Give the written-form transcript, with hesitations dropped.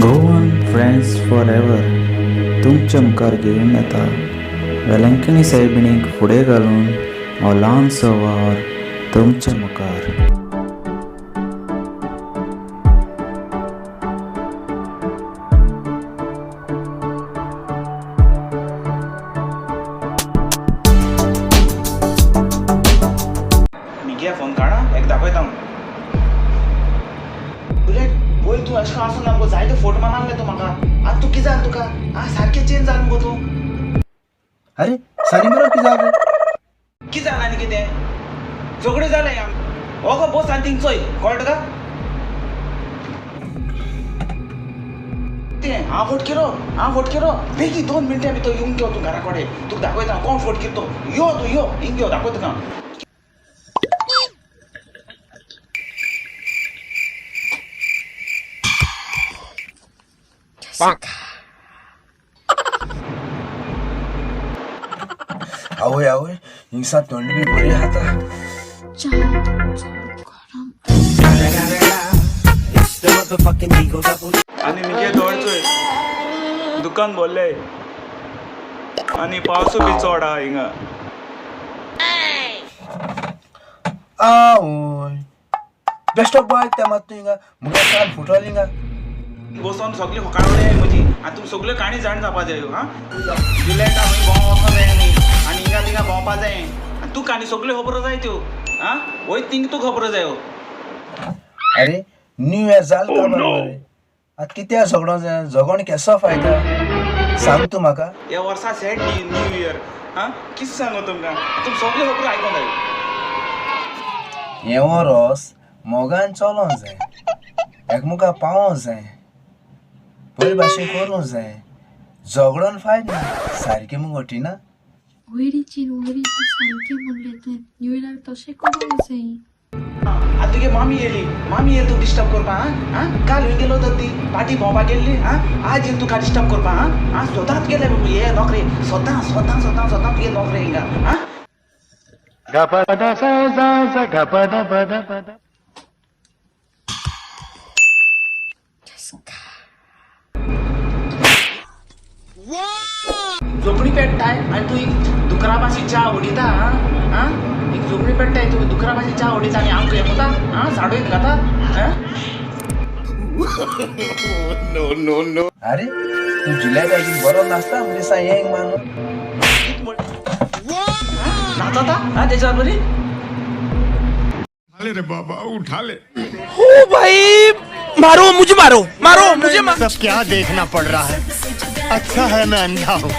Goan friends for ever तुमच्या मुखार घेवन येता वेलंकणी सायबिणीक फुडें घालून हो ल्हानसो वावर तुमच्या मुखार. मिगे फोन काडा एक दाखयता. बुलेट पयर तूं अशें आसून ना मुगो, जायते फोटो मारले तूं म्हाका. आतां तूं कितें जालें तुका? आं, सारकें चेंज जालें मुगो तूं. अरे सारी बरोबर कितें जालें? कितें जालें आनी कितें झगडें जालें? हो गो बस आनी थिंग चोय, कळटा तुका तें? हांव फटकिरो, हांव फटकिरो. बेगीन 2 मिनटां भितर येवन यो तूं घरा कडेन, तुका दाखयता कोण फटकिरो तो. यो तूं, यो हिंग यो, दाखयता तुका. आवय आवय, हिंगसा थंड बी बरी खाता. आनी मुगे दोळ चोय, दुकान भरले आनी पावसूय बी चड आहा हिंगा. आवय, बेश्टो पळय ते मात तूं हिंगा मुगे कान फुटोल हिंगा. बसोन सगळी फकाणां म्हजी. आनी तुमी सगल्यो काणी जाण जावपा जायो. आं, जुलयता खंय भोंवोंक वचों जाय न्ही आनी हिंगा थिंगा भोंवपा जाय आनी तुका आनी सगल्यो खबरो जाय त्यो. आं, वयत थिंग तुका खबरो जायो. अरे न्यू इयर जाल काबार मरे, आतां कित्याक झगडों जाय? झगोण केसो फायदा सांग तूं म्हाका. ह्या वर्सा सॅड न्यू इयर. आं, कितें सांगू तुमकां, तुमी सगल्यो खबरो आयकोंक जायो. हें वरोस मोगान चलों जाय, एकमुका पावों जाय, बरे भाशेन करूं जाय, झगडोन फायद ना. सारकें मुगो टिना? वयरीचीन वयरीचीन सारकें म्हणलें तें. न्यू इयराक तशें करूंक जाय. आतां तुगे मामी येयली, मामी येयली तुका डिस्टर्ब करपा. आं आं, काल खंय गेलो तर ती पार्टी भोंवपाक गेल्ली. आं, आज येयली तुका डिस्टर्ब करपा. आं आं, स्वताच गेले हे नोकरे, स्वता स्वता स्वता स्वता तुगे नोकरे हिंगा. आं, जोगणी पेट्टाय आनी तूं एक दुकरा भाशेन च्या उडयता. आं आं, एक जोगणी पेट्टाय तूं दुकरा भाशेन च्या उडयता आनी आमकां हें कोता. आं, साडोयत घाता. आं, अरे तूं जुलय बेगीन बरो नाचता म्हणजे दिसा येंग मानून. नाचता आं तेच्या बरी. ले रे बाबा, उठा ले. ओ भाई, मारो मुझे, मारो मारो मुझे, मारो. सब क्या देखना पड़ रहा है, अच्छा है मैं अंधा हूँ.